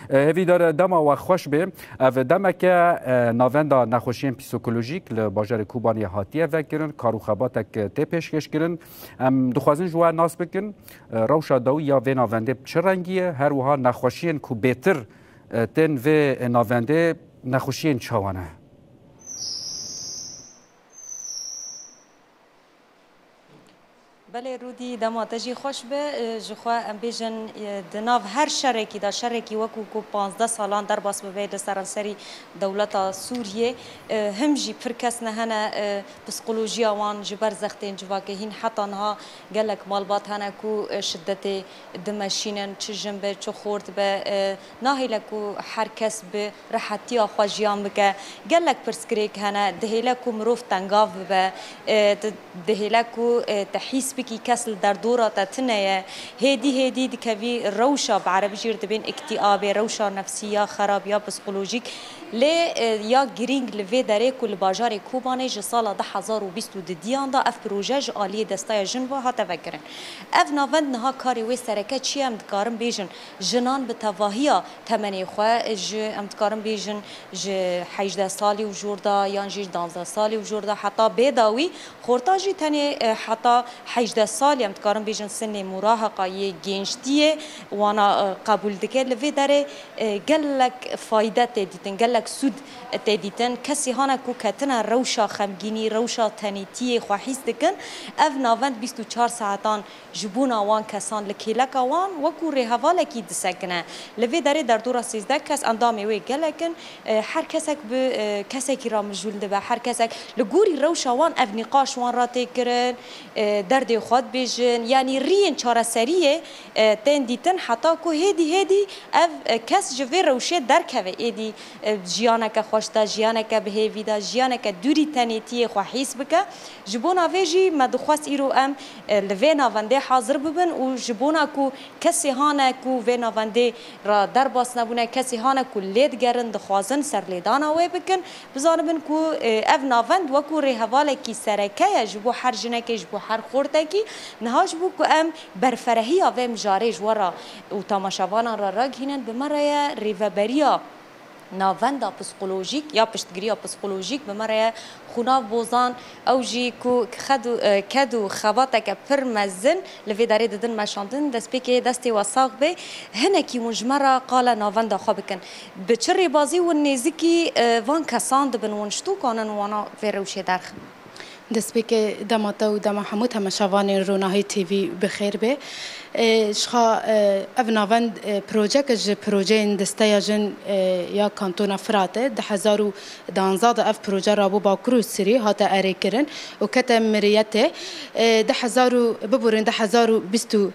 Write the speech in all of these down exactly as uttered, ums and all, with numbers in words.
Hêvîdar, dema we xweş be. Ev demeke, e, navenda nexweşiyên psîkolojîk li bajarê Kobanê hatiye vekirin, kar û xebatek tê pêşkêşkirin. Em dixwazin ji we nas bikin, e, rewşa dawî ya vê navendê bi çi rengî ye, her wiha nexweşiyên ku bêtir, e, tên vê navendê nexweşiyên çawa ne? Belê Rûdî, dema te jî xweş be. E, ji xwe em bêjin, e, di nav her şerekî de, şerekî wekû ku panzdeh salan derbas bibe li seranserî dewleta Sûriyê, e, him jî pir kes ne hene, e, psîkolojiya wan ji ber zextên civakê hîn heta niha gelek malbat hene ku, e, şidetê dimeşînin, çi jin be, çi xort be, e, nahêle ku her kes bi rehetiya xwe jiyan bike. Gelek pirsgirêk hene, dihêle ku mirov tengav bibe, e, di-, dihêle ku, e, te hîs bikî kes li derdora te tune ye. Hêdî hêdî dikevî rewşa, bi erebî jî dibên îktîabê, rewşa nefsî ya xerab ya psîkolojîk. Lê, e, ya girîng li vê derê ku li bajarê Kobanê ji sala du hezar û bîst û duyan de ev proje ji aliyê Desteya Jin ve hate vekirin. Ev navend niha karê wê sereke çi ye? Em dikarin bêjin, jinan bi tevahiya temenê xwe, ji, em dikarin bêjin, ji hejdeh salî û jor de yan jî danzdeh salî û jor de heta bê dawî, xorta jî tenê, e, heta hejdeh salî, em dikarin bêjin, sinê muraheqa yê gençtiyê wana, e, qebûl dike. Li vê derê, e, gelek fayde tê dîtin, gelek sûd tê dîtin. Kesî hane ku ketine rewşa xemgînî, rewşa tenêtiyê xwe hîs dikin, ev navend bîst û çar saetan ji bona wan kesan li kêleka wan wekû rêhevalekî disekine. Li vê derê derdora sêzdeh kes endamê wê gelek in. E, her kesek bi, e, kesekî re mijûl dibe. Her kesek li gorî rewşa wan ev nîqaş wan re tê kirin, e, derdê xwe dibêjin. Yanî riyên çareseriyê, e, tên dîtin heta ku hêdî hêdî ev, e, kes ji vê rewşê derkeve. Êdî, e, jiyaneke xweş de, jiyaneke bi hêvî de, jiyaneke dûrî tenêtiyê xwe hîs bike. Ji bona vê jî me dixwest îro em, e, li vê navendê hazir bibin û ji bona ku kesê hane ku vê navendê re derbas nebûne, kesê hane ku lê digerin, dixwazin serlêdana wê bikin, bizanibin ku, e, ev navend wekû rêhevalekî sereke ye ji bo her jinekê, ji bo her xortekî. Niha ji bo ku em berferehiya vê mijarê ji we re û tamaşevanan re ragihînin, bi me re ye rêveberiya navenda psîkolojîk ya piştgiriya psîkolojîk, bi me re ye Xunav Bozan, ew jî ku xed û, e, ked û xebateke pir mezin li vê derê didin meşandin. Destpêkê destê we sax be. Hinekî hûn ji me re qala navenda xwe bikin. Bi çi rêbazî hûn nêzikî, e, van kesan dibin, hûn ji tu kanin wana vê rewşê derxin? Destpêkê dema te û dema hemû temaşevanên Ronahî T V bi xêr be. E, ji xwe, e, ev navend, e, projeke ji projeyên Desteya Jin, e, ya Kantona Firat e. Du hezar û danzdeh de ev proje rabû Bakur û Sirî hate erêkirin û kete miriyetê. E, du hezar û, biborîn, du hezar û bîst û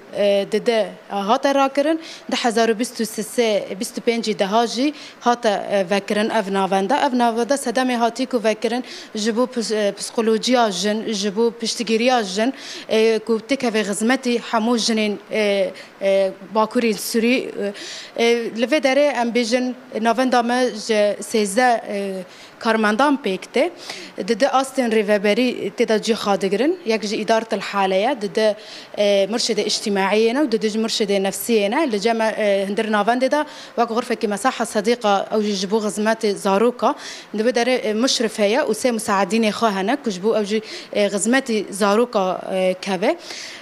du hate rakirin, du hezar û bîst û sê, bîst û pêncî deha jî hate, e, vekirin ev navenda. Ev navenda sedemê hatî ku vekirin ji bo pis-, e, psîkolojiya jin, ji bo piştgiriya jin, e, ku têkeve xizmetî hemû jinên, e, e, Bakurê Sûrî, e, e, li vê derê em bêjin navenda me ji sêzdeh, e, karmendan pêk tê. Di du astên rêveberî tê de cî xwe digirin. Yek ji îdaretil hale ye, di du, e, murşidê îctîmaiyê ne û di du ji murşidê nefsiyê ne. Li cem, e, hundir navendê de wek xurfekî Mesaha Sedîqa, ew jî ji bo xizmetê zaroka. Di vê derê, e, muşrif heye û sê musaedînê xwe hene ku ji bo ew jî, e, xizmetî zaroka, e, keve.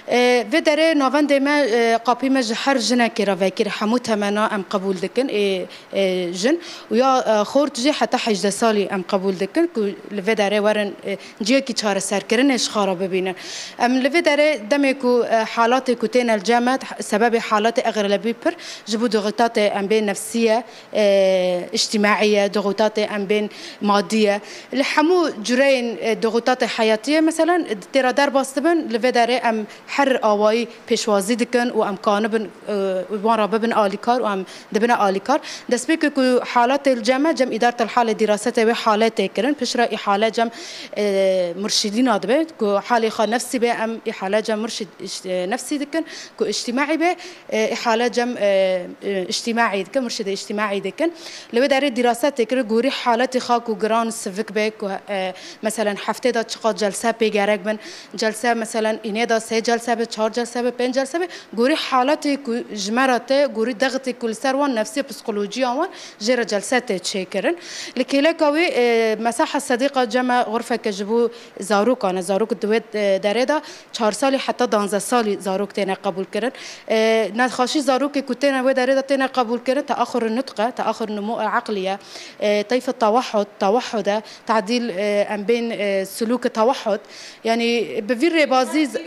E, vê derê navendê me, e, qapî me ji her jinekê re vekir, hemû temena em qebûl dikin. Ê, e, jin û ya, e, xort jî heta hejdeh salî em qebûl dikin ku li vê derê werin, e, cihekî çareserkirinê ji xwe re bibînin. Em li vê derê demê ku, e, halatê ku têne li cem me, sebebê halatê exlebî pir ji bo dixutatê em bên nefsî ye, e, îctîmaî ye, dixutatê em bên madî ye. Li hemû cureyên, e, dixutatê heyatiyê, meselen, tê re derbas dibin, li vê derê em her awayî pêşwazî dikin û em kanibin, e, wan re bibin alîkar û em dibine alîkar. Destpêkê ku halatê li cem me, cem îdaretel halê dîrasetê wê Îhale tê kirin, piştre îhale cem, e, murşidîna dibe, ku halê xwe nefsî be, em îhale cem murşid îş-, e, nefsî dikin, ku îctîmaî be, e, îhale cem, e, e, îctîmaî dikin, murşidê îctîmaî dikin. Li wê derê dîrase tê kirin, gorî haletê xwe ku giran sivik be, ku, e, meselen heftê de çiqas celse pê gerek bin, celse meselen înê de sê celse be, çar celse be, pênc celse be, gorî haletê ku ji me re tê, gorî dextê ku li ser wan nefsî psîkolojiya wan jê re celse tê çêkirin. Li kêleka wê, e, Mesaha Sedîqa cem e xurfeke ji bo zarokan e. Zarok di wê, e, derê de çar salî heta danzdeh salî zarok têne qebûlkirin. E, nexweşî zarokê ku têne wê derê de têne qebûlkirin, teaxur nutq e, teaxur nûmû eqlî ye, e, teyf tewehhud, tewehhud e, tadîl, e, em bên, e, silûk tewehhud. Yanî bi vî rêbazî z-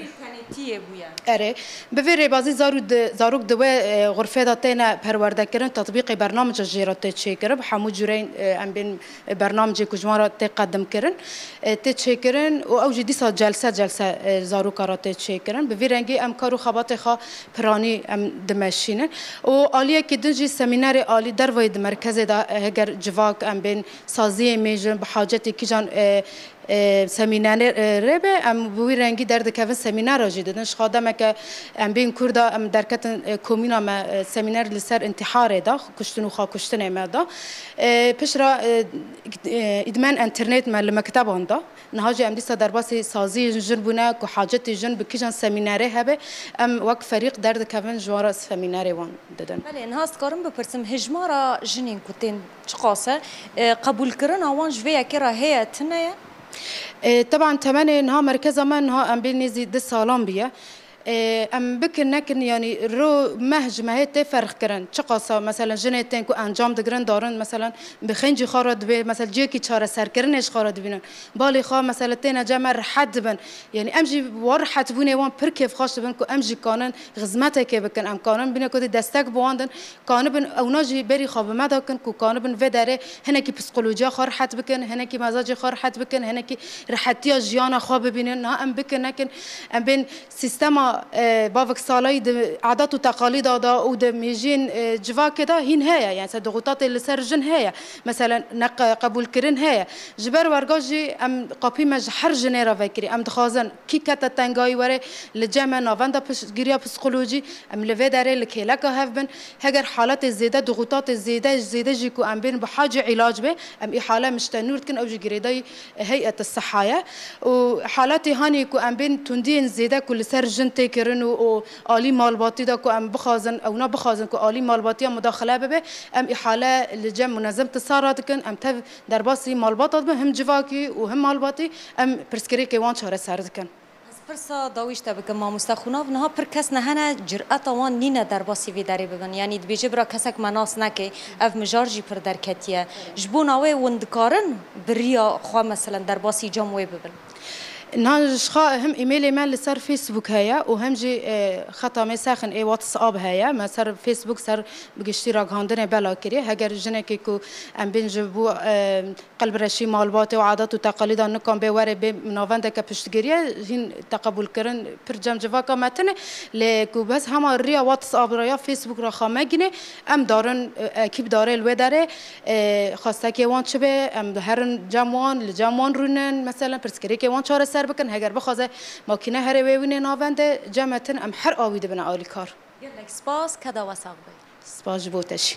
Tenêtiyê bûye. Erê, bi vî rêbazî zarû di, zarok di wê, e, xurfê de têne perwerdekirin, tetbîqê bernamece jê re tê çêkirin, bi hemû cûreyên, e, em bên, e, bernamecê ku ji wan re tê qedimkirin, e, tê çêkirin û ew jî dîsa celse celse, e, zaroka re tê çêkirin. Bi vî rengî em kar û xebatê xwe piranî em dimeşînin. Û aliyekî din jî semînerê alî dervayî di merkezê de, e, heger civak em bên saziyê mêjin bi hacetê kîjan, e, e, semînerê, e, rê be, em bi wî rengî derdikevin semînera jî didin. Ji xwe demeke em bên Kurda em derketin, e, komîna me, e, semîner li ser întiharê da, kuştin û xwekuştinê me da. E, piştre, e, e, îdmen înternet me li mekteban da. Niha jî em dîsa derbasî saziyên jin bûne ku hacetê jin bi kîjan semînerê hebe, em wek ferîq derdikevin ji wan re semînerê wan didin. Belê, niha ez dikarim bipirsim, hejmara jinên ku tên çiqas e, e, qebûlkirina wan ji vê yekê re heye, tune ye? E, teban temenê niha merkeza me niha em bê nêzî du salan bûye. E, em bikin nekin, yanî ro meh ji mehê tê ferq kirin. Çiqasa, meselen, jinê tên ku encam digirin, darin, meselen, bi xêncî xwe re dibê, mesel, cihekî çareserkirinê ji xwe re dibînin. Balê xwe, mesele, têne cem me rihet dibin. Yanî em jî wa rihetbûnê wan pir kêfxweş dibin ku em jî kanin xizmetekê bikin, em kanin bîne ku dê destek bi wan din, kanibin ewna jî berî xwe bi me de kin ku kanibin vê derê hinekî psîkolojiya xwe rihet bikin, hinekî mezacê xwe rihet bikin, hinekî rihetiya jiyana xwe bibînin. Niha em bikin nekin, em bên sîstema, e, baveksalayî di adet û teqalîda de û di mêjiyên, e, civakê de hîn heye. Yani, ser dixutatê li ser jin heye. Meselen, ne qe-, qebûlkirin heye. Ji ber werga jî em qapî me ji her jinê re vekirî. Em dixwazin kî kete tengayî were li cem me navenda piştgiriya psîkolojî. Em li vê derê li kêleka hev bin. Heger haletê zêde, dixutatê zêde, zêde jî ku em bên bi hacê îlac be, em îhale mişte nûr dikin, ew jî girêdayî heyet siha ye. Û haletê hanê ku em bên tundiyên zêde ku li ser jin tê kirin û, û alî malbatî de ku em bixwazin, ewna bixwazin ku alî malbatiya mudaxile bibe, em îhale li cem munezem tisa re dikin, em tev derbasî malbata dibin, him civakî û him malbatî, em pirsgirêkê wan çareser dikin. Ez pirsa dawî ji te bikim, mamoste Xûnav, niha pir kes nehene cireta wan nîne derbasî vê derê bibin. Yanî dibêje bira kesek me nas neke, ev mijar jî pir derketiye. Ji bona wê hûn dikarin bi riya xwe, meselen, derbasî cem wê bibin? Niha ji xwe him îmêlê me li ser Facebook heye û him jî, e, xeta me sexin ê WhatsApp heye. Me ser Facebook ser bi giştî ragihandinê bela kiriye. Heger jinekê ku em bên ji bo, e, qelbreşî malbatê û adet û teqalîda nikan bê were bê navendeke piştgiriye, hîn teqebûlkirin pir cem civaka me tune. Lê ku bes hema riya WhatsApp re ya Facebook re xwe megine, em darin, e, ekîp dare li wê derê, e, xwestekê wan çi be, em herin cem wan, li cem wan rûnin, meselen, pirsgirêkê wan çareser bikin. Heger bixwaze makîne here wê wînê navendê, cem me tin, em her awî dibine alîkar. Gelek spas, keda we sax be. Spas ji bo te jî.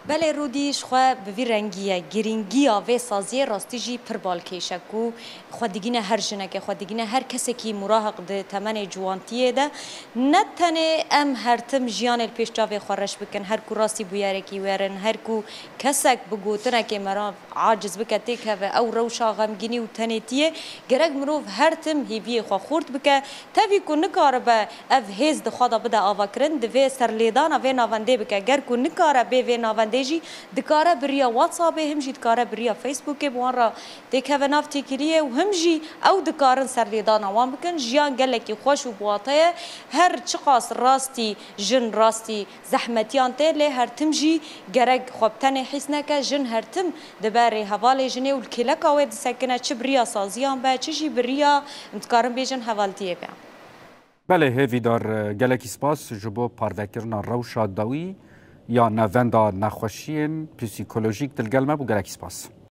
Belê Rûdî, ji xwe bi vî rengî ye. Girîngiya vê saziyê rastî jî pir balkêş e ku xwe digîne her jinekê, xwe digîne her kesekî murahiq di temenê ciwantiyê de. Ne tenê em her tim jiyanê li pêş çavê xwe reş bikin, her ku rastî bûyerekî werin, her ku kesek bi gotinekê merav aciz bike, têkeve ew rewşa xemgînî û tenêtiyê, gerek mirov her tim hêviyê xwe xurt bike. Tevî ku nikaribe ev hêz di xwe de bide avakirin, divê serlêdana vê navendê bike. Ger ku nikare bê vê navendê jî, dikare bi riya WhatsAppê, him jî dikare bi riya Facebookê bi wan re têkeve nav têkiliyê û him jî ew dikarin serlêdana wan bikin. Jiyan gelekî xweş û biwate ye. Her çiqas rastî jin rastî zehmetiyan tê, lê her tim jî gerek xwe bi tenê hîs neke. Jin her tim dibe rêhevalê jinê û li kêleka wê disekine, çi bi riya saziyan be, çi jî bi riya, em dikarin bêjin, hevaltiyê be. Belê, hêvîdar, gelekî spas ji bo parvekirina rewşa dawî ya navenda nexweşiyên psîkolojîk. Tu li gel me bû, gelekî spas.